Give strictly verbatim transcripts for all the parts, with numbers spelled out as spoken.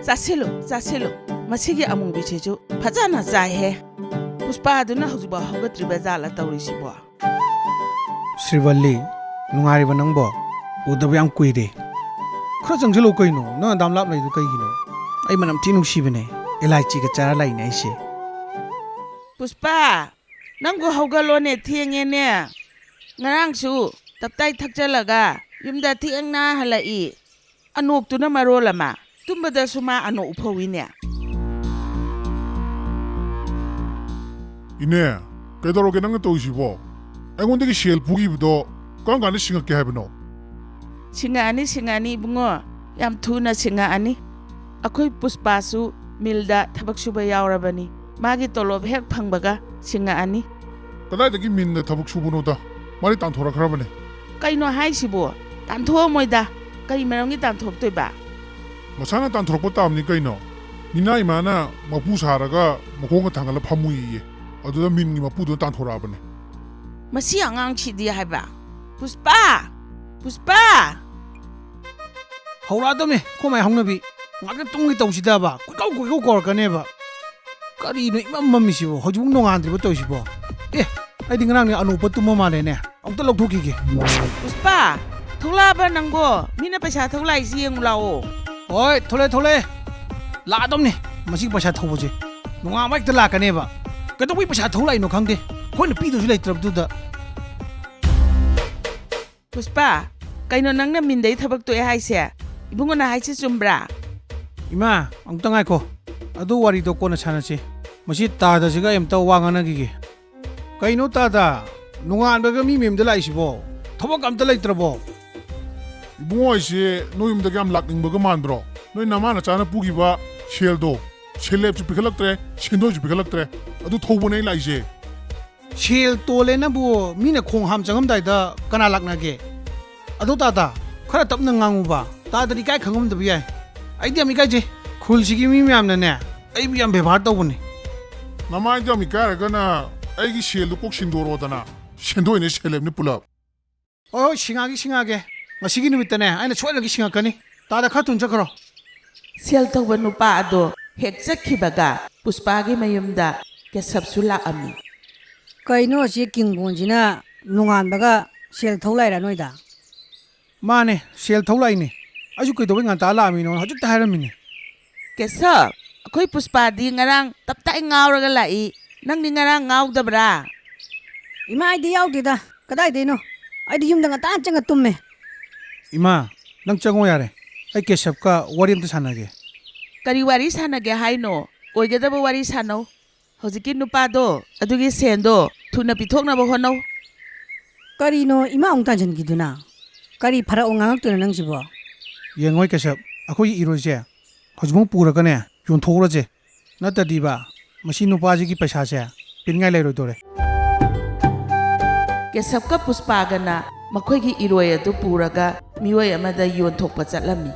ꯆꯥꯁꯤꯜꯂꯨ, ꯆꯥꯁꯤꯜꯂꯨ꯫ ꯃꯁꯤꯒꯤ ꯑꯃꯨꯕꯤꯁꯤꯁꯨ ꯐꯖꯅ ꯆꯥꯏꯍꯦ꯫ ꯄꯨꯁꯄꯥꯗꯨꯅ ꯍꯧꯖꯤꯛꯐꯥꯎ ꯍꯧꯒꯠꯇ꯭ꯔꯤꯕ ꯖꯥꯠꯂ ꯇꯧꯔꯤꯁꯤꯕꯣ? ꯁ꯭ꯔꯤꯕꯜꯂꯤ, ꯅꯨꯡꯉꯥꯏꯔꯤꯕ ꯅꯪꯕꯣ? ꯎꯗꯕ ꯌꯥꯝ ꯀꯨꯏꯔꯦ꯫ ꯈꯔ ꯆꯪꯁꯤꯜꯂꯛꯑꯣ ꯀꯩꯅꯣ? ꯅꯪ ꯑꯗꯥꯝ ꯂꯥꯞ ꯂꯩꯗꯨ ꯀꯩꯒꯤꯅꯣ? ꯑꯩ ꯃꯅꯝ ꯊꯤ ꯅꯨꯡꯁꯤꯕꯅꯦ꯫ ꯑꯦꯂꯥꯏꯆꯤꯒ ꯆꯥꯔ ꯂꯥꯛꯏꯅꯦ ꯑꯩꯁꯦ꯫ ꯄꯨꯁꯄꯥ, ꯅꯪꯕꯨ ꯍꯧꯒꯠꯂꯣꯅꯦ, ꯊꯦꯡꯉꯦꯅꯦ꯫ ꯉꯔꯥꯡꯁꯨ ꯇꯞꯇꯥꯏ ꯊꯛꯆꯜꯂꯒ ꯌꯨꯝꯗ ꯊꯦꯡꯅ ꯍꯜꯂꯛꯏ꯫ ꯑꯅꯣꯛꯇꯨꯅ ꯃꯔꯣꯜ ꯑꯃ, ꯇꯨꯝꯕꯗꯁꯨ ꯃꯥ ꯑꯅꯣꯛ ꯎꯐꯧꯏꯅꯦ꯫ ꯏꯅꯦ, ꯀꯩꯗꯧꯔꯒꯦ ꯅꯪꯅ ꯇꯧꯔꯤꯁꯤꯕꯣ? ꯑꯩꯉꯣꯟꯗꯒꯤ ꯁꯦꯜ ꯄꯨꯈꯤꯕꯗꯣ ꯀꯔꯝ ꯀꯥꯟꯗ ꯁꯤꯡꯉꯛꯀꯦ ꯍꯥꯏꯕꯅꯣ? ꯁꯤꯡꯉꯛꯑꯅꯤ, ꯁꯤꯡꯉꯛꯑꯅꯤ ꯏꯕꯨꯡꯉꯣ, ꯌꯥꯝ ꯊꯨꯅ ꯁꯤꯡꯉꯛꯑꯅꯤ꯫ ꯑꯩꯈꯣꯏ ꯄꯨꯁꯄꯥꯁꯨ ꯃꯤꯜꯗ ꯊꯕꯛ ꯁꯨꯕ ꯌꯥꯎꯔꯕꯅꯤ꯫ ꯃꯥꯒꯤ ꯇꯣꯂꯣꯞ ꯍꯦꯛ ꯐꯪꯕꯒ ꯁꯤꯡꯉꯛꯑꯅꯤ꯫ ꯀꯗꯥꯏꯗꯒꯤ ꯃꯤꯟꯗ ꯊꯕꯛ ꯁꯨꯕꯅꯣꯗ? ꯃꯥꯗꯤ ꯇꯥꯟꯊꯣꯔꯛꯈ꯭ꯔꯕꯅꯦ꯫ ꯀꯩꯅꯣ ꯍꯥꯏꯁꯤꯕꯣ? ꯇꯥꯟꯊꯣꯛꯑꯝꯃꯣꯏꯗ꯫ ꯀꯔꯤ ꯃꯔꯝꯒꯤ ꯇꯥꯟꯊꯣꯛꯇꯣꯏꯕ? ꯃꯁꯥꯅ ꯇꯥꯟꯊꯣꯔꯛꯄ ꯇꯥꯕꯅꯤ ꯀꯩꯅꯣ꯫ ꯃꯤꯅꯥ ꯏꯃꯥꯅ ꯃꯄꯨ ꯁꯥꯔꯒ ꯃꯈꯣꯡꯒ ꯊꯥꯡꯒꯠꯂ ꯐꯝꯃꯨꯏꯌꯦ꯫ ꯑꯗꯨꯗ ꯃꯤꯟꯒꯤ ꯃꯄꯨꯗꯨꯅ ꯇꯥꯟꯊꯣꯔꯛꯑꯕꯅꯦ꯫ ꯃꯁꯤ ꯑꯉꯥꯡꯁꯤꯗꯤ ꯍꯥꯏꯕ꯫ ꯄꯨꯁꯄꯥ! ꯄꯨꯁꯄꯥ! ꯍꯧꯔꯛꯑꯗꯕꯅꯦ, ꯑꯩꯈꯣꯏ ꯃꯥꯏ ꯍꯧꯅꯕꯤ꯫ ꯉꯥꯛꯇ ꯇꯨꯝꯒꯦ ꯇꯧꯁꯤꯗꯕ, ꯀꯣꯏꯀꯧ ꯀꯣꯏꯀꯧ ꯀꯧꯔꯛꯀꯅꯦꯕ꯫ ꯀꯔꯤꯅꯣ ꯏꯃꯝ ꯃꯝꯃꯤꯁꯤꯕꯣ? ꯍꯧꯖꯤꯛꯐꯥꯎ ꯅꯣꯡꯉꯥꯟꯗ꯭ꯔꯤꯕ ꯇꯧꯔꯤꯁꯤꯕꯣ? ꯑꯦ, ꯑꯩꯗꯤ ꯉꯔꯥꯡꯅꯦ ꯑꯅꯣꯛꯄ ꯇꯨꯝꯕ ꯃꯥꯜꯂꯦꯅꯦ꯫ ꯑꯃꯨꯛꯇ ꯂꯧꯊꯣꯛꯈꯤꯒꯦ꯫ ꯄꯨꯁꯄꯥ, ꯊꯣꯛꯂꯛꯑꯕ ꯅꯪꯕꯣ? ꯃꯤꯅ ꯄꯩꯁꯥ ꯊꯧ ꯂꯥꯛꯏꯁꯤ ꯌꯦꯡꯉꯨ ꯂꯥꯛꯑꯣ꯫ ꯍꯣꯏ, ꯊꯣꯛꯂꯛꯑꯦ, ꯊꯣꯛꯂꯛꯑꯦ꯫ ꯂꯥꯛꯑꯗꯕꯅꯦ ꯃꯁꯤꯒꯤ ꯄꯩꯁꯥ ꯊꯧꯕꯁꯦ꯫ ꯅꯣꯡꯉꯥꯟꯕ ꯍꯦꯛꯇ ꯂꯥꯛꯀꯅꯦꯕ꯫ ꯀꯩꯗꯧꯕꯩ ꯄꯩꯁꯥ ꯊꯧ ꯂꯥꯛꯏꯅꯣ ꯈꯪꯗꯦ꯫ ꯑꯩꯈꯣꯏꯅ ꯄꯤꯗꯧꯁꯨ ꯂꯩꯇ꯭ꯔꯕꯗꯨꯗ꯫ ꯄꯨꯁꯄꯥ, ꯀꯩꯅꯣ ꯅꯪꯅ ꯃꯤꯟꯗꯩ ꯊꯕꯛ ꯇꯣꯛꯑꯦ ꯍꯥꯏꯁꯦ? ꯏꯕꯨꯡꯉꯣꯅ ꯍꯥꯏꯁꯦ ꯆꯨꯝꯕ꯭ꯔꯥ? ꯏꯃꯥ, ꯑꯃꯨꯛꯇ ꯉꯥꯏꯈꯣ꯫ ꯑꯗꯨ ꯋꯥꯔꯤꯗꯣ ꯀꯣꯟꯅ ꯁꯥꯟꯅꯁꯤ꯫ ꯃꯁꯤ ꯇꯥꯗꯁꯤꯒ ꯑꯩ ꯑꯃꯨꯛꯇ ꯋꯥ ꯉꯥꯡꯅꯈꯤꯒꯦ꯫ ꯀꯩꯅꯣ ꯇꯥꯗ? ꯅꯣꯡꯉꯥꯟꯕꯒ ꯃꯤ ꯃꯌꯨꯝꯗ ꯂꯥꯛꯏꯁꯤꯕꯣ? ꯊꯕꯛ ꯑꯝꯇ ꯂꯩꯇ꯭ꯔꯕꯣ? ꯏꯕꯨꯡꯉꯣ ꯑꯩꯁꯦ ꯅꯣꯏ ꯌꯨꯝꯗꯒ ꯌꯥꯝ ꯂꯥꯛꯅꯤꯡꯕꯒ ꯃꯥꯟꯕ꯭ꯔꯣ? ꯅꯣꯏ ꯅꯃꯥ ꯅꯆꯥꯅ ꯄꯨꯈꯤꯕ ꯁꯦꯜꯗꯣ, ꯁꯦꯜꯂꯦꯞꯁꯨ ꯄꯤꯈꯠꯂꯛꯇ꯭ꯔꯦ, ꯁꯦꯟꯗꯣꯏꯁꯨ ꯄꯤꯈꯠꯂꯛꯇ꯭ꯔꯦ꯫ ꯑꯗꯨ ꯊꯧꯕꯅꯦ ꯑꯩ ꯂꯥꯛꯏꯁꯦ꯫ ꯁꯦꯜ ꯇꯣꯜꯂꯦꯅꯕꯨ ꯃꯤꯅ ꯈꯣꯡ ꯍꯥꯝ ꯆꯪꯉꯝꯗꯥꯏꯗ ꯀꯅꯥ ꯂꯥꯛꯅꯒꯦ? ꯑꯗꯣ ꯇꯥꯗ, ꯈꯔ ꯇꯞꯅ ꯉꯥꯡꯉꯨꯕ꯫ ꯇꯥꯗꯗꯤ ꯏꯀꯥꯏ ꯈꯪꯉꯝꯗꯕ ꯌꯥꯏ꯫ ꯑꯩꯗꯤ ꯌꯥꯝ ꯏꯀꯥꯏꯖꯩ꯫ ꯈꯨꯜꯁꯤꯒꯤ ꯃꯤ ꯃꯌꯥꯝꯅꯅꯦ, ꯑꯩꯕꯨ ꯌꯥꯝ ꯕꯦꯕꯥꯔ ꯇꯧꯕꯅꯦ꯫ ꯅꯃꯥꯏꯗꯣ ꯌꯥꯝ ꯏꯀꯥꯏꯔꯒꯅ ꯑꯩꯒꯤ ꯁꯦꯜꯗꯣ ꯀꯣꯛ ꯁꯤꯡꯗꯣꯔꯛꯑꯣꯗꯅ꯫ ꯁꯦꯟꯗꯣꯏꯅꯦ ꯁꯦꯜꯂꯦꯞꯅꯦ ꯄꯨꯂꯞ꯫ ꯍꯣꯏ, ꯍꯣꯏ, ꯁꯤꯡꯉꯛꯑꯒꯦ, ꯁꯤꯡꯉꯛꯑꯒꯦ꯫ ꯉꯁꯤꯒꯤ ꯅꯨꯃꯤꯠꯇꯅꯦ, ꯑꯩꯅ ꯁꯣꯏꯗꯅꯒꯤ ꯁꯤꯡꯉꯛꯀꯅꯤ꯫ ꯇꯥꯗ, ꯈꯔ ꯊꯨꯅ ꯆꯠꯈ꯭ꯔꯣ꯫ ꯁꯦꯜ ꯊꯧꯕ ꯅꯨꯄꯥ ꯑꯗꯣ ꯍꯦꯛ ꯆꯠꯈꯤꯕꯒ ꯄꯨꯁꯄꯥꯒꯤ ꯃꯌꯨꯝꯗ ꯀꯦꯁꯕꯁꯨ ꯂꯥꯛꯑꯝꯃꯤ꯫ ꯀꯩꯅꯣ ꯑꯁꯤ ꯀꯤꯡꯕꯣꯟꯁꯤꯅ ꯅꯣꯡꯉꯥꯟꯕꯒ ꯁꯦꯜ ꯊꯧ ꯂꯥꯛꯏꯔꯥ ꯅꯣꯏꯗ? ꯃꯥꯅꯦ, ꯁꯦꯜ ꯊꯧ ꯂꯥꯛꯏꯅꯦ꯫ ꯑꯩꯁꯨ ꯀꯩꯗꯧꯕꯩ ꯉꯟꯇꯥ ꯂꯥꯛꯑꯝꯃꯤꯅꯣ ꯍꯧꯖꯤꯛꯇ ꯍꯥꯏꯔꯝꯃꯤꯅꯦ꯫ ꯀꯦꯁꯕ, ꯑꯩꯈꯣꯏ ꯄꯨꯁꯄꯥꯗꯤ ꯉꯔꯥꯡ ꯇꯞꯇꯥꯏ ꯉꯥꯎꯔꯒ ꯂꯥꯛꯏ꯫ ꯅꯪꯗꯤ ꯉꯔꯥꯡ ꯉꯥꯎꯗꯕ꯭ꯔꯥ? ꯏꯃꯥ, ꯑꯩꯗꯤ ꯌꯥꯎꯗꯦꯗ꯫ ꯀꯗꯥꯏꯗꯩꯅꯣ? ꯑꯩꯗꯤ ꯌꯨꯝꯗ ꯉꯟꯇꯥ ꯆꯪꯉ ꯇꯨꯝꯃꯦ꯫ ꯏꯃꯥ, ꯅꯪ ꯆꯪꯉꯣ ꯌꯥꯔꯦ꯫ ꯑꯩ ꯀꯦꯁꯕꯀ ꯋꯥꯔꯤ ꯑꯝꯇ ꯁꯥꯟꯅꯒꯦ꯫ ꯀꯔꯤ ꯋꯥꯔꯤ ꯁꯥꯟꯅꯒꯦ ꯍꯥꯏꯅꯣ? ꯑꯣꯏꯒꯗꯕ ꯋꯥꯔꯤ ꯁꯥꯟꯅꯧ꯫ ꯍꯧꯖꯤꯛꯀꯤ ꯅꯨꯄꯥꯗꯣ ꯑꯗꯨꯒꯤ ꯁꯦꯟꯗꯣ ꯊꯨꯅ ꯄꯤꯊꯣꯛꯅꯕ ꯍꯣꯠꯅꯧ꯫ ꯀꯔꯤꯅꯣ ꯏꯃꯥ ꯑꯃꯨꯛ ꯇꯥꯟꯁꯤꯟꯈꯤꯗꯨꯅ? ꯀꯔꯤ ꯐꯔꯛ ꯉꯥꯡꯉꯛꯇꯣꯏꯅꯣ ꯅꯪꯁꯤꯕꯣ? ꯌꯦꯡꯉꯣꯏ ꯀꯦꯁꯕ, ꯑꯩꯈꯣꯏꯒꯤ ꯏꯔꯣꯏꯁꯦ ꯍꯧꯖꯤꯛꯃꯛ ꯄꯨꯔꯒꯅꯦ ꯌꯣꯟꯊꯣꯛꯎꯔꯁꯦ꯫ ꯅꯠꯇ꯭ꯔꯗꯤꯕ ꯃꯁꯤ ꯅꯨꯄꯥꯁꯤꯒꯤ ꯄꯩꯁꯥꯁꯦ ꯄꯤꯅꯤꯡꯉꯥꯏ ꯂꯩꯔꯣꯏꯗꯧꯔꯦ꯫ ꯀꯦꯁꯕꯀ ꯄꯨꯁꯄꯥꯒꯅ ꯃꯈꯣꯏꯒꯤ ꯏꯔꯣꯏ ꯑꯗꯨ ꯄꯨꯔꯒ ꯃꯤꯑꯣꯏ ꯑꯃꯗ ꯌꯣꯟꯊꯣꯛꯄ ꯆꯠꯂꯝꯃꯤ꯫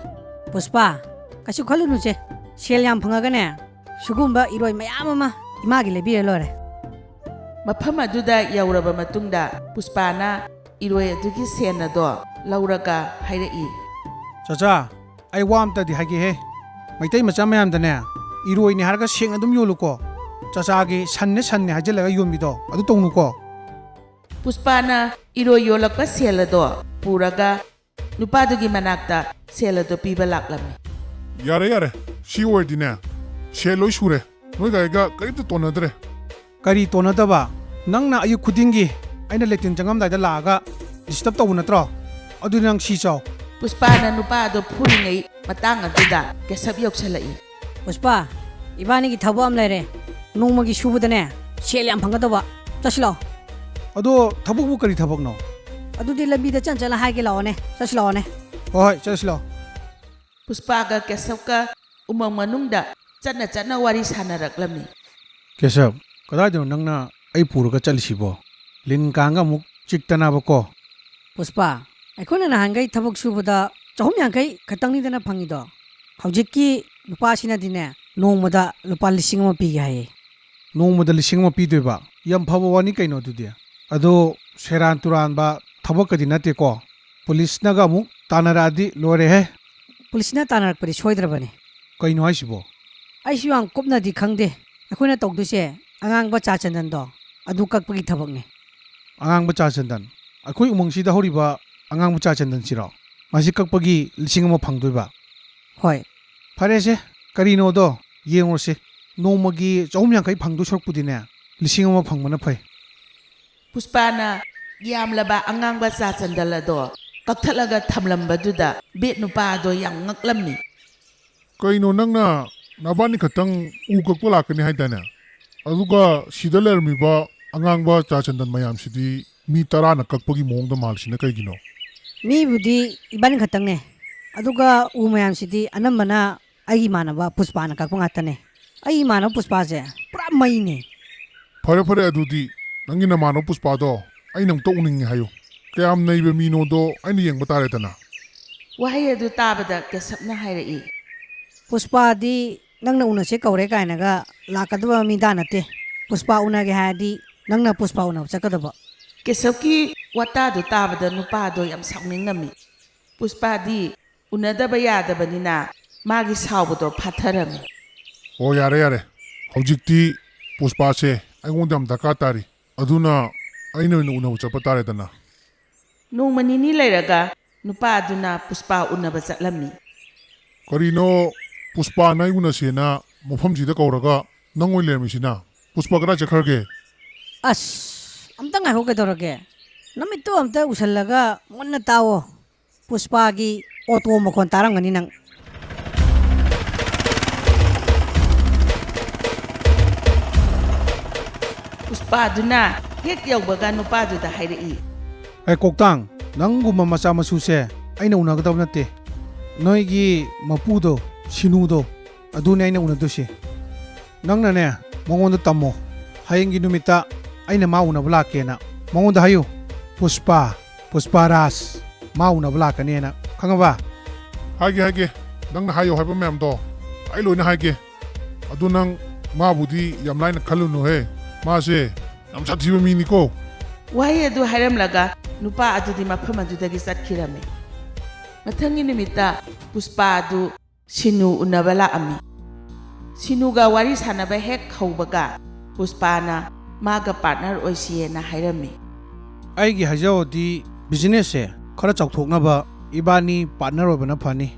ꯄꯨꯁꯄꯥ, ꯀꯩꯁꯨ ꯈꯜꯂꯨꯅꯨꯁꯦ꯫ ꯁꯦꯜ ꯌꯥꯝ ꯐꯪꯉꯒꯅꯦ, ꯁꯤꯒꯨꯝꯕ ꯏꯔꯣꯏ ꯃꯌꯥꯝ ꯑꯃ ꯏꯃꯥꯒꯤ ꯂꯩꯕꯤꯔ ꯂꯣꯏꯔꯦ꯫ ꯃꯐꯝ ꯑꯗꯨꯗ ꯌꯧꯔꯕ ꯃꯇꯨꯡꯗ ꯄꯨꯁꯄꯥꯅ ꯏꯔꯣꯏ ꯑꯗꯨꯒꯤ ꯁꯦꯟ ꯑꯗꯣ ꯂꯧꯔꯒ ꯍꯥꯏꯔꯛꯏ꯫ ꯆꯥꯆꯥ, ꯑꯩ ꯋꯥ ꯑꯝꯇꯗꯤ ꯍꯥꯏꯒꯦꯍꯦ꯫ ꯃꯩꯇꯩ ꯃꯆꯥ ꯃꯌꯥꯝꯗꯅꯦ, ꯏꯔꯣꯏꯅꯦ ꯍꯥꯏꯔꯒ ꯁꯦꯡꯅ ꯑꯗꯨꯝ ꯌꯣꯜꯂꯨꯀꯣ꯫ ꯆꯥꯆꯥꯒꯤ ꯁꯟꯅꯦ ꯁꯟꯅꯦ ꯍꯥꯏꯖꯤꯜꯂꯒ ꯌꯣꯟꯕꯤꯗꯣ ꯑꯗꯨ ꯇꯧꯅꯨꯀꯣ꯫ ꯄꯨꯁꯄꯥꯅ ꯏꯔꯣꯏ ꯌꯣꯜꯂꯛꯄ ꯁꯦꯜ ꯑꯗꯣ ꯄꯨꯔꯒ ꯅꯨꯄꯥꯗꯨꯒꯤ ꯃꯅꯥꯛꯇ ꯁꯦꯜ ꯑꯗꯣ ꯄꯤꯕ ꯂꯥꯛꯂꯝꯃꯤ꯫ ꯌꯥꯔꯦ, ꯌꯥꯔꯦ꯫ ꯁꯤ ꯑꯣꯏꯔꯗꯤꯅꯦ, ꯁꯦꯜ ꯂꯣꯏ ꯁꯨꯔꯦ꯫ ꯅꯣꯏꯒ ꯑꯩꯒ ꯀꯔꯤꯝꯇ ꯇꯣꯟꯅꯗ꯭ꯔꯦ꯫ ꯀꯔꯤ ꯇꯣꯟꯅꯗꯕ? ꯅꯪꯅ ꯑꯌꯨꯛ ꯈꯨꯗꯤꯡꯒꯤ ꯑꯩꯅ ꯂꯦꯇ꯭ꯔꯤꯟ ꯆꯪꯉꯝꯗꯥꯏꯗ ꯂꯥꯛꯑꯒ ꯗꯤꯁꯇꯔꯕ ꯇꯧꯕ ꯅꯠꯇ꯭ꯔꯣ? ꯑꯗꯨꯗꯤ ꯅꯪ ꯁꯤ ꯆꯥꯎ꯫ ꯄꯨꯁꯄꯥꯅ ꯅꯨꯄꯥ ꯑꯗꯣ ꯐꯨꯔꯤꯉꯩ ꯃꯇꯥꯡ ꯑꯗꯨꯗ ꯀꯦꯁꯕ ꯌꯧꯁꯜꯂꯛꯏ꯫ ꯄꯨꯁꯄꯥ, ꯏꯕꯥꯅꯤꯒꯤ ꯊꯕꯛ ꯑꯃ ꯂꯩꯔꯦ꯫ ꯅꯣꯡꯃꯒꯤ ꯁꯨꯕꯗꯅꯦ, ꯁꯦꯜ ꯌꯥꯝ ꯐꯪꯒꯗꯧꯕ꯫ ꯆꯠꯁꯤ ꯂꯥꯛꯑꯣ꯫ ꯑꯗꯣ ꯊꯕꯛꯄꯨ ꯀꯔꯤ ꯊꯕꯛꯅꯣ? ꯑꯗꯨꯗꯤ ꯂꯝꯕꯤꯗ ꯆꯠ ꯆꯠꯂ ꯍꯥꯏꯒꯦ ꯂꯥꯛꯑꯣꯅꯦ꯫ ꯆꯠꯁꯤ ꯂꯥꯛꯑꯣꯅꯦ꯫ ꯍꯣꯏ, ꯍꯣꯏ, ꯆꯠꯁꯤ ꯂꯥꯛꯑꯣ꯫ ꯄꯨꯁꯄꯥꯒ ꯀꯦꯁꯕꯀ ꯎꯃꯪ ꯃꯅꯨꯡꯗ ꯆꯠꯅ ꯆꯠꯅ ꯋꯥꯔꯤ ꯁꯥꯟꯅꯔꯛꯂꯝꯃꯤ꯫ ꯀꯦꯁꯕ, ꯀꯗꯥꯏꯗꯅꯣ ꯅꯪꯅ ꯑꯩ ꯄꯨꯔꯒ ꯆꯠꯂꯤꯁꯤꯕꯣ? ꯂꯤꯟ ꯀꯥꯡꯒ ꯑꯃꯨꯛ ꯆꯤꯛꯇꯅꯕꯀꯣ꯫ ꯄꯨꯁꯄꯥ, ꯑꯩꯈꯣꯏꯅ ꯅꯍꯥꯟꯈꯩ ꯊꯕꯛ ꯁꯨꯕꯗ ꯆꯍꯨꯝ ꯌꯥꯡꯈꯩ ꯈꯛꯇꯪꯅꯤꯗꯅ ꯐꯪꯉꯤꯗꯣ꯫ ꯍꯧꯖꯤꯛꯀꯤ ꯅꯨꯄꯥꯁꯤꯅꯗꯤꯅꯦ, ꯅꯣꯡꯃꯗ ꯂꯨꯄꯥ ꯂꯤꯁꯤꯡ ꯑꯃ ꯄꯤꯒꯦ ꯍꯥꯏꯌꯦ꯫ ꯅꯣꯡꯃꯗ ꯂꯤꯁꯤꯡ ꯑꯃ ꯄꯤꯗꯣꯏꯕ? ꯌꯥꯝ ꯐꯕ ꯋꯥꯅꯤ ꯀꯩꯅꯣ ꯑꯗꯨꯗꯤ꯫ ꯑꯗꯣ ꯁꯦꯔꯥꯟ ꯇꯨꯔꯥꯟꯕ ꯊꯕꯛꯀꯗꯤ ꯅꯠꯇꯦꯀꯣ? ꯄꯨꯂꯤꯁꯅꯒ ꯑꯃꯨꯛ ꯇꯥꯟꯅꯔꯛꯑꯗꯤ ꯂꯣꯏꯔꯦꯍꯦ꯫ ꯄꯨꯂꯤꯁꯅ ꯇꯥꯟꯅꯔꯛꯄꯗꯤ ꯁꯣꯏꯗ꯭ꯔꯕꯅꯤ꯫ ꯀꯩꯅꯣ ꯍꯥꯏꯁꯤꯕꯣ? ꯑꯩꯁꯨ ꯌꯥꯝ ꯀꯨꯞꯅꯗꯤ ꯈꯪꯗꯦ꯫ ꯑꯩꯈꯣꯏꯅ ꯇꯧꯗꯣꯏꯁꯦ ꯑꯉꯥꯡꯕ ꯆꯥ ꯆꯟꯗꯟꯗꯣ, ꯑꯗꯨ ꯀꯛꯄꯒꯤ ꯊꯕꯛꯅꯦ꯫ ꯑꯉꯥꯡꯕ ꯆꯥ ꯆꯟꯗꯟ? ꯑꯩꯈꯣꯏ ꯎꯃꯪꯁꯤꯗ ꯍꯧꯔꯤꯕ ꯑꯉꯥꯡꯕ ꯆꯥ ꯆꯟꯗꯟꯁꯤꯔꯣ? ꯃꯁꯤ ꯀꯛꯄꯒꯤ ꯂꯤꯁꯤꯡ ꯑꯃ ꯐꯪꯗꯣꯏꯕ? ꯍꯣꯏ꯫ ꯐꯔꯦꯁꯦ, ꯀꯔꯤꯅꯣꯗꯣ ꯌꯦꯡꯉꯨꯔꯁꯤ꯫ ꯅꯣꯡꯃꯒꯤ ꯆꯍꯨꯝ ꯌꯥꯡꯈꯩ ꯐꯪꯗꯣꯏ ꯁꯔꯨꯛꯄꯨꯗꯤꯅꯦ, ꯂꯤꯁꯤꯡ ꯑꯃ ꯐꯪꯕꯅ ꯐꯩ꯫ ꯄꯨꯁꯄꯥꯅ ꯌꯥꯝꯂꯕ ꯑꯉꯥꯡꯕ ꯆꯥ ꯆꯟꯗꯜ ꯑꯗꯣ ꯀꯛꯊꯠꯂꯒ ꯊꯝꯂꯝꯕꯗꯨꯗ ꯕꯦꯠ ꯅꯨꯄꯥ ꯑꯗꯣ ꯌꯥꯝ ꯉꯛꯂꯝꯃꯤ꯫ "ꯀꯩꯅꯣ, ꯅꯪꯅ ꯅꯕꯥꯅꯤ ꯈꯛꯇꯪ ꯎ ꯀꯛꯄ ꯂꯥꯛꯀꯅꯤ ꯍꯥꯏꯗꯥꯏꯅꯦ? ꯑꯗꯨꯒ ꯁꯤꯗ ꯂꯩꯔꯝꯃꯤꯕ ꯑꯉꯥꯡꯕ ꯆꯥ ꯆꯟꯗꯟ ꯃꯌꯥꯝꯁꯤꯗꯤ ꯃꯤ ꯇꯔꯥꯅ ꯀꯛꯄꯒꯤ ꯃꯑꯣꯡꯗ ꯃꯥꯜꯂꯤꯁꯤꯅ ꯀꯩꯒꯤꯅꯣ?" ꯃꯤꯕꯨꯗꯤ ꯏꯕꯥꯅꯤ ꯈꯛꯇꯪꯅꯦ, ꯑꯗꯨꯒ ꯎ ꯃꯌꯥꯝꯁꯤꯗꯤ ꯑꯅꯝꯕꯅ ꯑꯩꯒꯤ ꯏꯃꯥꯟꯅꯕ ꯄꯨꯁꯄꯥꯅ ꯀꯛꯄ ꯉꯥꯛꯇꯅꯦ꯫ ꯑꯩꯒꯤ ꯏꯃꯥꯟꯅꯕ ꯄꯨꯁꯄꯥꯁꯦ ꯄꯨꯔꯥ ꯃꯩꯅꯦ꯫ "ꯐꯔꯦ, ꯐꯔꯦ, ꯑꯗꯨꯗꯤ ꯅꯪꯒꯤ ꯅꯃꯥꯟꯅꯕ ꯄꯨꯁꯄꯥꯗꯣ ꯑꯩꯅ ꯑꯃꯨꯛꯇ ꯎꯅꯤꯡꯉꯦ ꯍꯥꯏꯌꯨ꯫ ꯀꯌꯥꯝ ꯅꯩꯕ ꯃꯤꯅꯣꯗꯣ ꯑꯩꯅ ꯌꯦꯡꯕ ꯇꯥꯔꯦꯗꯅ꯫" ꯋꯥꯍꯩ ꯑꯗꯨ ꯇꯥꯕꯗ ꯀꯦꯁꯕꯅ ꯍꯥꯏꯔꯛꯏ꯫ ꯄꯨꯁꯄꯥꯗꯤ ꯅꯪꯅ ꯎꯅꯁꯦ ꯀꯧꯔꯦ ꯀꯥꯏꯅꯒ ꯂꯥꯛꯀꯗꯕ ꯃꯤꯗꯥ ꯅꯠꯇꯦ꯫ ꯄꯨꯁꯄꯥ ꯎꯅꯒꯦ ꯍꯥꯏꯔꯗꯤ ꯅꯪꯅ ꯄꯨꯁꯄꯥ ꯎꯅꯕ ꯆꯠꯀꯗꯕ꯫ ꯀꯦꯁꯕꯀꯤ ꯋꯥꯇꯥꯗꯨ ꯇꯥꯕꯗ ꯅꯨꯄꯥꯗꯣ ꯌꯥꯝ ꯁꯥꯎꯅꯤꯡꯉꯝꯃꯤ꯫ ꯄꯨꯁꯄꯥꯗꯤ ꯎꯅꯗꯕ ꯌꯥꯗꯕꯅꯤꯅ ꯃꯥꯒꯤ ꯁꯥꯎꯕꯗꯣ ꯐꯥꯊꯔꯝꯃꯤ꯫ "ꯑꯣ, ꯌꯥꯔꯦ, ꯌꯥꯔꯦ꯫ ꯍꯧꯖꯤꯛꯇꯤ ꯄꯨꯁꯄꯥꯁꯦ ꯑꯩꯉꯣꯟꯗ ꯌꯥꯝ ꯗꯔꯀꯥꯔ ꯇꯥꯔꯤ꯫ ꯑꯗꯨꯅ ꯑꯩꯅ ꯑꯣꯏꯅ ꯎꯅꯕ ꯆꯠꯄ ꯇꯥꯔꯦꯗꯅ꯫" ꯅꯣꯡꯃ ꯅꯤꯅꯤ ꯂꯩꯔꯒ ꯅꯨꯄꯥ ꯑꯗꯨꯅ ꯄꯨꯁꯄꯥ ꯎꯅꯕ ꯆꯠꯂꯝꯃꯤ꯫ "ꯀꯔꯤꯅꯣ, ꯄꯨꯁꯄꯥꯅ ꯑꯩ ꯎꯅꯁꯦꯅ ꯃꯐꯝꯁꯤꯗ ꯀꯧꯔꯒ ꯅꯪ ꯑꯣꯏ ꯂꯩꯔꯝꯃꯤꯁꯤꯅ? ꯄꯨꯁꯄꯥ ꯀꯗꯥꯏ ꯆꯠꯈ꯭ꯔꯒꯦ?" ꯑꯁ, ꯑꯝꯇ ꯉꯥꯏꯈꯣ, ꯀꯩꯗꯧꯔꯒꯦ? ꯅꯃꯤꯠꯇꯣ ꯑꯝꯇ ꯎꯁꯜꯂꯒ ꯃꯨꯟꯅ ꯇꯥꯎꯑꯣ꯫ ꯄꯨꯁꯄꯥꯒꯤ ꯑꯣꯇꯣ ꯃꯈꯣꯟ ꯇꯥꯔꯝꯒꯅꯤ ꯅꯪ꯫ ꯄꯨꯁꯄꯥꯗꯨꯅ ꯍꯦꯛ ꯌꯧꯕꯒ ꯅꯨꯄꯥꯗꯨꯗ ꯍꯥꯏꯔꯛꯏ꯫ "ꯑꯦ ꯀꯣꯛꯇꯥꯡ, ꯅꯪꯒꯨꯝꯕ ꯃꯆꯥ ꯃꯁꯨꯁꯦ ꯑꯩꯅ ꯎꯅꯒꯗꯕ ꯅꯠꯇꯦ꯫ ꯅꯣꯏꯒꯤ ꯃꯄꯨꯗꯣ, ꯁꯤꯅꯨꯗꯣ, ꯑꯗꯨꯅꯦ ꯑꯩꯅ ꯎꯅꯗꯣꯏꯁꯦ꯫ ꯅꯪꯅꯅꯦ, ꯃꯉꯣꯟꯗ ꯇꯝꯃꯣ꯫ ꯍꯌꯦꯡꯒꯤ ꯅꯨꯃꯤꯠꯇ ꯑꯩꯅ ꯃꯥ ꯎꯅꯕ ꯂꯥꯛꯀꯦꯅ ꯃꯉꯣꯟꯗ ꯍꯥꯏꯌꯨ꯫ ꯄꯨꯁꯄꯥ, ꯄꯨꯁꯄꯥ ꯔꯥꯖ, ꯃꯥ ꯎꯅꯕ ꯂꯥꯛꯀꯅꯦꯅ, ꯈꯪꯉꯕ?" "ꯍꯥꯏꯒꯦ, ꯍꯥꯏꯒꯦ꯫ ꯅꯪꯅ ꯍꯥꯏꯌꯣ ꯍꯥꯏꯕ ꯃꯌꯥꯝꯗꯣ ꯑꯩ ꯂꯣꯏꯅ ꯍꯥꯏꯒꯦ꯫ ꯑꯗꯨ ꯅꯪ ꯃꯥꯕꯨꯗꯤ ꯌꯥꯝ ꯂꯥꯏꯅ ꯈꯜꯂꯨꯅꯨꯍꯦ꯫ ꯃꯥꯁꯦ ꯌꯥꯝ ꯁꯥꯊꯤꯕ ꯃꯤꯅꯤꯀꯣ꯫" ꯋꯥꯍꯩ ꯑꯗꯨ ꯍꯥꯏꯔꯝꯂꯒ ꯅꯨꯄꯥ ꯑꯗꯨꯗꯤ ꯃꯐꯝ ꯑꯗꯨꯗꯒꯤ ꯆꯠꯈꯤꯔꯝꯃꯤ꯫ ꯃꯊꯪꯒꯤ ꯅꯨꯃꯤꯠꯇ ꯄꯨꯁꯄꯥ ꯑꯗꯨ ꯁꯤꯅꯨ ꯎꯅꯕ ꯂꯥꯛꯑꯝꯃꯤ꯫ ꯁꯤꯅꯨꯒ ꯋꯥꯔꯤ ꯁꯥꯟꯅꯕ ꯍꯦꯛ ꯍꯧꯕꯒ ꯄꯨꯁꯄꯥꯅ ꯃꯥꯒ ꯄꯥꯔꯠꯅꯔ ꯑꯣꯏꯁꯤꯌꯦꯅ ꯍꯥꯏꯔꯝꯃꯤ꯫ ꯑꯩꯒꯤ ꯍꯥꯏꯖꯧꯗꯤ ꯕꯤꯖꯤꯅꯦꯁꯁꯦ ꯈꯔ ꯆꯥꯎꯊꯣꯛꯅꯕ ꯏꯕꯥꯅꯤ ꯄꯥꯔꯠꯅꯔ ꯑꯣꯏꯕꯅ ꯐꯅꯤ꯫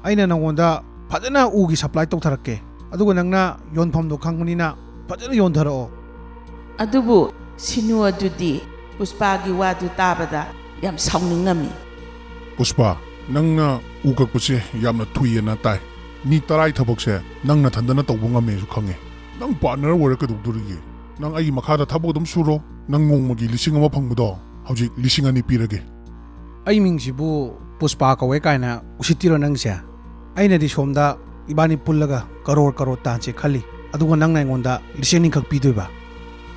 ꯑꯩꯅ ꯅꯪꯉꯣꯟꯗ ꯐꯖꯅ ꯎꯒꯤ ꯁꯄ꯭ꯂꯥꯏ ꯇꯧꯊꯔꯛꯀꯦ, ꯑꯗꯨꯒ ꯅꯪꯅ ꯌꯣꯟꯐꯝꯗꯣ ꯈꯪꯕꯅꯤꯅ ꯐꯖꯅ ꯌꯣꯟꯊꯔꯛꯑꯣ꯫ ꯑꯗꯨꯕꯨ ꯁꯤꯅꯨ ꯑꯗꯨꯗꯤ ꯄꯨꯁꯄꯥꯒꯤ ꯋꯥꯗꯨ ꯇꯥꯕꯗ ꯌꯥꯝ ꯁꯥꯎꯅꯤꯡꯉꯝꯃꯤ꯫ ꯄꯨꯁꯄꯥ, ꯅꯪꯅ ꯎ ꯀꯛꯄꯁꯦ ꯌꯥꯝꯅ ꯊꯨꯏꯌꯦꯅ ꯇꯥꯏ꯫ ꯃꯤ ꯇꯔꯥꯒꯤ ꯊꯕꯛꯁꯦ ꯅꯪ ꯅꯊꯟꯗꯅ ꯇꯧꯕ ꯉꯝꯃꯦꯁꯨ ꯈꯪꯉꯦ꯫ ꯅꯪ ꯄꯥꯔꯠꯅꯔ ꯑꯣꯏꯔ ꯀꯩꯗꯧꯗꯣꯔꯤꯒꯦ? ꯅꯪ ꯑꯩꯒꯤ ꯃꯈꯥꯗ ꯊꯕꯛ ꯑꯗꯨꯝ ꯁꯨꯔꯣ꯫ ꯅꯪ ꯅꯣꯡꯃꯒꯤ ꯂꯤꯁꯤꯡ ꯑꯃ ꯐꯪꯕꯗꯣ ꯍꯧꯖꯤꯛ ꯂꯤꯁꯤꯡ ꯑꯅꯤ ꯄꯤꯔꯒꯦ꯫ ꯑꯩ ꯃꯤꯡꯁꯤꯕꯨ ꯄꯨꯁꯄꯥ ꯀꯧꯋꯦ ꯀꯥꯏꯅ ꯎꯁꯤꯠꯇꯤꯔꯣ ꯅꯪꯁꯦ? ꯑꯩꯅꯗꯤ ꯁꯣꯝꯗ ꯏꯕꯥꯅꯤ ꯄꯨꯜꯂꯒ ꯀꯔꯣꯔ ꯀꯔꯣꯔ ꯇꯥꯟꯁꯦ ꯈꯜꯂꯤ, ꯑꯗꯨꯒ ꯅꯪꯅ ꯑꯩꯉꯣꯟꯗ ꯂꯤꯁꯤꯡ ꯑꯅꯤꯈꯛ ꯄꯤꯗꯣꯏꯕ?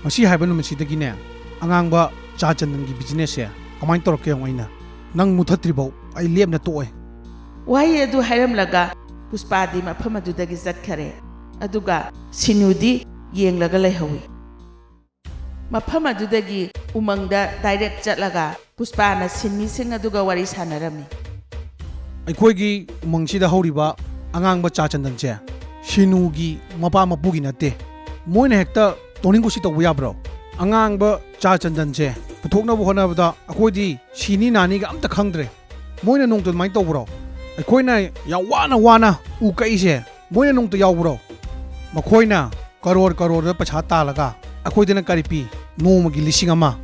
ꯉꯁꯤ ꯍꯥꯏꯕ ꯅꯨꯃꯤꯠꯁꯤꯗꯒꯤꯅꯦ, ꯑꯉꯥꯡꯕ ꯆꯥ ꯆꯟꯗꯟꯒꯤ ꯕꯤꯖꯤꯅꯦꯁꯁꯦ ꯀꯃꯥꯏꯅ ꯇꯧꯔꯛꯀꯦ ꯌꯦꯡꯉꯣ꯫ ꯑꯩꯅ ꯅꯪ ꯃꯨꯊꯠꯇ꯭ꯔꯤꯐꯧ ꯑꯩ ꯂꯦꯞꯅ ꯇꯣꯛꯑꯣꯏ꯫ ꯋꯥꯍꯩ ꯑꯗꯨ ꯍꯥꯏꯔꯝꯂꯒ ꯄꯨꯁꯄꯥꯗꯤ ꯃꯐꯝ ꯑꯗꯨꯗꯒꯤ ꯆꯠꯈꯔꯦ꯫ ꯑꯗꯨꯒ ꯁꯤꯅꯨꯗꯤ ꯌꯦꯡꯂꯒ ꯂꯩꯍꯧꯏ꯫ ꯃꯐꯝ ꯑꯗꯨꯗꯒꯤ ꯎꯃꯪꯗ ꯗꯥꯏꯔꯦꯛ ꯆꯠꯂꯒ ꯄꯨꯁꯄꯥꯅ ꯁꯤꯟꯃꯤꯁꯤꯡ ꯑꯗꯨꯒ ꯋꯥꯔꯤ ꯁꯥꯟꯅꯔꯝꯃꯤ꯫ ꯑꯩꯈꯣꯏꯒꯤ ꯎꯃꯪꯁꯤꯗ ꯍꯧꯔꯤꯕ ꯑꯉꯥꯡꯕ ꯆꯥ ꯆꯟꯗꯟꯁꯦ ꯁꯤꯅꯨꯒꯤ ꯃꯄꯥ ꯃꯄꯨꯒꯤ ꯅꯠꯇꯦ꯫ ꯃꯣꯏꯅ ꯍꯦꯛꯇ ꯇꯧꯅꯤꯡ ꯀꯨꯁꯤ ꯇꯧꯕ ꯌꯥꯕ꯭ꯔꯣ? ꯑꯉꯥꯡꯕ ꯆꯥ ꯆꯟꯗꯟꯁꯦ ꯄꯨꯊꯣꯛꯅꯕ ꯍꯣꯠꯅꯕꯗ ꯑꯩꯈꯣꯏꯗꯤ ꯁꯤꯅꯤ ꯅꯥꯅꯤꯒ ꯑꯝꯇ ꯈꯪꯗ꯭ꯔꯦ꯫ ꯃꯣꯏꯅ ꯅꯣꯡꯃꯇ ꯑꯗꯨꯃꯥꯏꯅ ꯇꯧꯕ꯭ꯔꯣ? ꯑꯩꯈꯣꯏꯅ ꯌꯥꯝ ꯋꯥꯅ ꯋꯥꯅ ꯎ ꯀꯛꯏꯁꯦ, ꯃꯣꯏꯅ ꯅꯣꯡꯃꯇ ꯌꯥꯎꯕ꯭ꯔꯣ? ꯃꯈꯣꯏꯅ ꯀꯔꯣꯔ ꯀꯔꯣꯔꯗ ꯄꯩꯁꯥ ꯇꯥꯜꯂꯒ ꯑꯩꯈꯣꯏꯗꯅ ꯀꯔꯤ ꯄꯤ? ꯅꯣꯡꯃꯒꯤ ꯂꯤꯁꯤꯡ ꯑꯃ꯫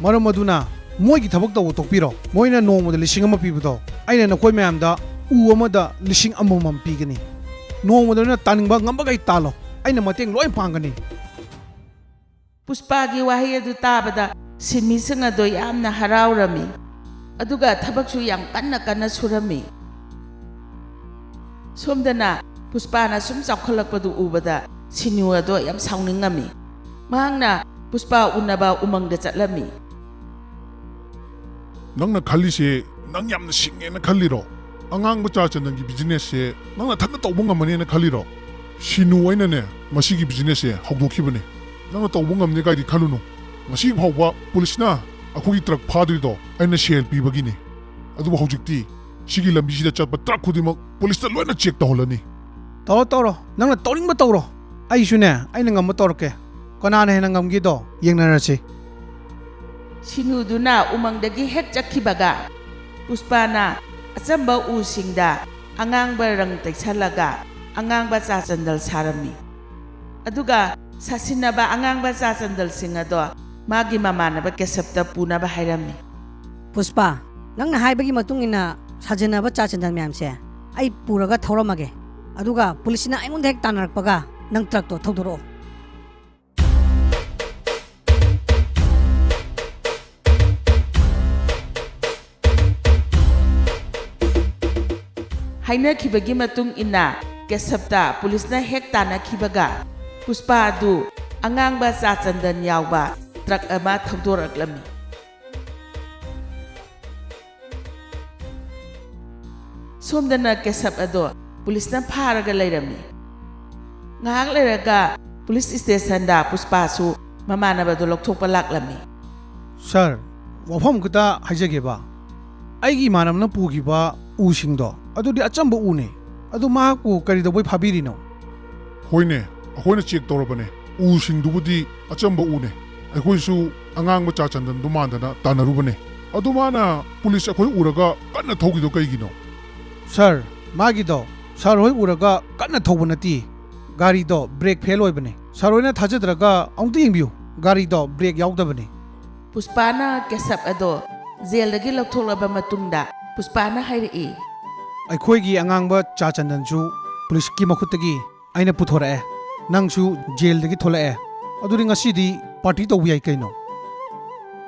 ꯃꯔꯝ ꯑꯗꯨꯅ ꯃꯣꯏꯒꯤ ꯊꯕꯛ ꯇꯧꯕ ꯇꯣꯛꯄꯤꯔꯣ꯫ ꯃꯣꯏꯅ ꯅꯣꯡꯃꯗ ꯂꯤꯁꯤꯡ ꯑꯃ ꯄꯤꯕꯗꯣ ꯑꯩꯅ ꯅꯈꯣꯏ ꯃꯌꯥꯝꯗ ꯎ ꯑꯃꯗ ꯂꯤꯁꯤꯡ ꯑꯃꯃꯝ ꯄꯤꯒꯅꯤ꯫ ꯅꯣꯡꯃꯗ ꯅꯣꯏꯅ ꯇꯥꯅꯤꯡꯕ ꯉꯝꯕꯈꯩ ꯇꯥꯜꯂꯣ, ꯑꯩꯅ ꯃꯇꯦꯡ ꯂꯣꯏ ꯄꯥꯡꯒꯅꯤ꯫ ꯄꯨꯁꯄꯥꯒꯤ ꯋꯥꯍꯩ ꯑꯗꯨ ꯇꯥꯕꯗ ꯁꯤꯟꯃꯤꯁꯤꯡ ꯑꯗꯨ ꯌꯥꯝꯅ ꯍꯔꯥꯎꯔꯝꯃꯤ, ꯑꯗꯨꯒ ꯊꯕꯛꯁꯨ ꯌꯥꯝ ꯀꯟꯅ ꯀꯟꯅ ꯁꯨꯔꯝꯃꯤ꯫ ꯁꯣꯝꯗꯅ ꯄꯨꯁꯄꯥꯅ ꯁꯨꯝ ꯆꯥꯎꯈꯠꯂꯛꯄꯗꯨ ꯎꯕꯗ ꯁꯤꯅꯨ ꯑꯗꯣ ꯌꯥꯝ ꯁꯥꯎꯅꯤꯡꯉꯝꯃꯤ꯫ ꯃꯍꯥꯛꯅ ꯄꯨꯁꯄꯥ ꯎꯅꯕ ꯎꯃꯪꯗ ꯆꯠꯂꯝꯃꯤ꯫ ꯅꯪꯅ ꯈꯜꯂꯤꯁꯦ ꯅꯪ ꯌꯥꯝꯅ ꯁꯤꯡꯉꯦꯅ ꯈꯜꯂꯤꯔꯣ? ꯑꯉꯥꯡꯕ ꯆꯥ ꯆꯟꯗꯟꯒꯤ ꯕꯤꯖꯤꯅꯦꯁꯁꯦ ꯅꯪ ꯅꯊꯟꯗ ꯇꯧꯕ ꯉꯝꯃꯅꯦꯅ ꯈꯜꯂꯤꯔꯣ? ꯁꯤꯅꯨ ꯑꯩꯅꯅꯦ ꯃꯁꯤꯒꯤ ꯕꯤꯖꯤꯅꯦꯁꯁꯦ ꯍꯧꯗꯣꯛꯈꯤꯕꯅꯦ꯫ ꯅꯪꯅ ꯇꯧꯕ ꯉꯝꯅꯦ ꯀꯥꯏꯗꯤ ꯈꯜꯂꯨꯅꯨ꯫ ꯉꯁꯤ ꯐꯥꯎꯕ ꯄꯨꯂꯤꯁꯅ ꯑꯩꯈꯣꯏꯒꯤ ꯇ꯭ꯔꯛ ꯐꯥꯗ꯭ꯔꯤꯗꯣ ꯑꯩꯅ ꯁꯦꯜ ꯄꯤꯕꯒꯤꯅꯤ꯫ ꯑꯗꯨꯕꯨ ꯍꯧꯖꯤꯛꯇꯤ ꯁꯤꯒꯤ ꯂꯝꯕꯤꯁꯤꯗ ꯆꯠꯄ ꯇ꯭ꯔꯛ ꯈꯨꯗꯤꯡꯃꯛ ꯄꯨꯂꯤꯁꯇ ꯂꯣꯏꯅ ꯆꯦꯛ ꯇꯧꯍꯜꯂꯅꯤ꯫ ꯇꯧꯔꯣ, ꯇꯧꯔꯣ, ꯅꯪꯅ ꯇꯧꯅꯤꯡꯕ ꯇꯧꯔꯣ꯫ ꯑꯩꯁꯨꯅꯦ, ꯑꯩꯅ ꯉꯝꯕ ꯇꯧꯔꯛꯀꯦ꯫ ꯀꯅꯥꯅ ꯍꯦꯟꯅ ꯉꯝꯒꯦꯗꯣ ꯌꯦꯡꯅꯔꯁꯤ꯫ ꯁꯤꯅꯨꯗꯨꯅ ꯎꯃꯪꯗꯒꯤ ꯍꯦꯛ ꯆꯠꯈꯤꯕꯒ, ꯄꯨꯁꯄꯥꯅ ꯑꯆꯝꯕ ꯎꯁꯤꯡꯗ ꯑꯉꯥꯡꯕ ꯔꯪ ꯇꯩꯁꯜꯂꯒ ꯑꯉꯥꯡꯕ ꯆꯥ ꯆꯟꯗꯜ ꯁꯥꯔꯝꯃꯤ꯫ ꯑꯗꯨꯒ ꯁꯥꯁꯤꯟꯅꯕ ꯑꯉꯥꯡꯕ ꯆꯥ ꯆꯟꯗꯜꯁꯤꯡ ꯑꯗꯣ ꯃꯥꯒꯤ ꯃꯃꯥꯟꯅꯕ ꯀꯦꯁꯞꯇ ꯄꯨꯅꯕ ꯍꯥꯏꯔꯝꯃꯤ꯫ ꯄꯨꯁꯄꯥ, ꯅꯪꯅ ꯍꯥꯏꯕꯒꯤ ꯃꯇꯨꯡ ꯏꯟꯅ ꯁꯥꯖꯤꯟꯅꯕ ꯆꯥ ꯆꯟꯗꯜ ꯃꯌꯥꯝꯁꯦ ꯑꯩ ꯄꯨꯔꯒ ꯊꯧꯔꯝꯃꯒꯦ꯫ ꯑꯗꯨꯒ ꯄꯨꯂꯤꯁꯁꯤꯅ ꯑꯩꯉꯣꯟꯗ ꯍꯦꯛ ꯇꯥꯟꯅꯔꯛꯄꯒ ꯅꯪ ꯇ꯭ꯔꯛꯇꯣ ꯊꯧꯗꯣꯔꯛꯑꯣ꯫ ꯍꯥꯏꯅꯈꯤꯕꯒꯤ ꯃꯇꯨꯡ ꯏꯟꯅ ꯀꯦꯁꯞꯇ ꯄꯨꯂꯤꯁꯅ ꯍꯦꯛ ꯇꯥꯟꯅꯈꯤꯕꯒ ꯄꯨꯁꯄꯥ ꯑꯗꯨ ꯑꯉꯥꯡꯕ ꯆꯥ ꯆꯟꯗꯟ ꯌꯥꯎꯕ ꯇ꯭ꯔꯛ ꯑꯃ ꯊꯧꯗꯣꯔꯛꯂꯝꯃꯤ꯫ ꯁꯣꯝꯗꯅ ꯀꯦꯁꯞ ꯑꯗꯣ ꯄꯨꯂꯤꯁꯅ ꯐꯥꯔꯒ ꯂꯩꯔꯝꯃꯤ꯫ ꯉꯥꯏꯍꯥꯛ ꯂꯩꯔꯒ ꯄꯨꯂꯤꯁ ꯁ꯭ꯇꯦꯁꯟꯗ ꯄꯨꯁꯄꯥꯁꯨ ꯃꯃꯥꯟꯅꯕꯗꯣ ꯂꯧꯊꯣꯛꯄ ꯂꯥꯛꯂꯝꯃꯤ꯫ ꯁꯥꯔ, ꯋꯥꯐꯝ ꯈꯛꯇ ꯍꯥꯏꯖꯒꯦꯕ, ꯑꯩꯒꯤ ꯏꯃꯥꯟꯅꯕꯅ ꯄꯨꯈꯤꯕ ꯎꯁꯤꯡꯗꯣ ꯑꯗꯨꯗꯤ ꯑꯆꯝꯕ ꯎꯅꯦ, ꯑꯗꯨ ꯃꯍꯥꯛꯄꯨ ꯀꯔꯤ ꯇꯧꯕꯩ ꯐꯥꯕꯤꯔꯤꯅꯣ? ꯍꯣꯏꯅꯦ, ꯑꯩꯈꯣꯏꯅ ꯆꯦꯛ ꯇꯧꯔꯕꯅꯦ, ꯎꯁꯤꯡꯗꯨꯕꯨꯗꯤ ꯑꯆꯝꯕ ꯎꯅꯦ꯫ ꯑꯩꯈꯣꯏꯁꯨ ꯑꯉꯥꯡꯕ ꯆꯥ ꯆꯟꯗꯟꯗꯨ ꯃꯥꯟꯗꯅ ꯇꯥꯟꯅꯔꯨꯕꯅꯦ꯫ ꯑꯗꯨ ꯃꯥꯅ ꯄꯨꯂꯤꯁ ꯑꯩꯈꯣꯏ ꯎꯔꯒ ꯀꯟꯅ ꯊꯧꯈꯤꯗꯣ ꯀꯩꯒꯤꯅꯣ? ꯁꯥꯔ, ꯃꯥꯒꯤꯗꯣ ꯁꯥꯔ ꯍꯣꯏ ꯎꯔꯒ ꯀꯟꯅ ꯊꯧꯕ ꯅꯠꯇꯦ, ꯒꯥꯔꯤꯗꯣ ꯕ꯭ꯔꯦꯛ ꯐꯦꯜ ꯑꯣꯏꯕꯅꯦ꯫ ꯁꯥꯔ ꯍꯣꯏꯅ ꯊꯥꯖꯗ꯭ꯔꯒ ꯑꯃꯨꯛꯇ ꯌꯦꯡꯕꯤꯌꯨ, ꯒꯥꯔꯤꯗꯣ ꯕ꯭ꯔꯦꯛ ꯌꯥꯎꯗꯕꯅꯦ꯫ ꯄꯨꯁꯄꯥꯅ ꯀꯦꯁꯞ ꯑꯗꯣ ꯖꯦꯜꯗꯒꯤ ꯂꯧꯊꯣꯛꯂꯕ ꯃꯇꯨꯡꯗ ꯄꯨꯁꯄꯥꯅ ꯍꯥꯏꯔꯛꯏ꯫ ꯑꯩꯈꯣꯏꯒꯤ ꯑꯉꯥꯡꯕ ꯆꯥ ꯆꯟꯗꯟꯁꯨ ꯄꯨꯂꯤꯁꯀꯤ ꯃꯈꯨꯠꯇꯒꯤ ꯑꯩꯅ ꯄꯨꯊꯣꯔꯛꯑꯦ꯫ ꯅꯪꯁꯨ ꯖꯦꯜꯗꯒꯤ ꯊꯣꯛꯂꯛꯑꯦ꯫ ꯑꯗꯨꯗꯤ ꯉꯁꯤꯗꯤ ꯄꯥꯔꯇꯤ ꯇꯧꯕ ꯌꯥꯏ ꯀꯩꯅꯣ?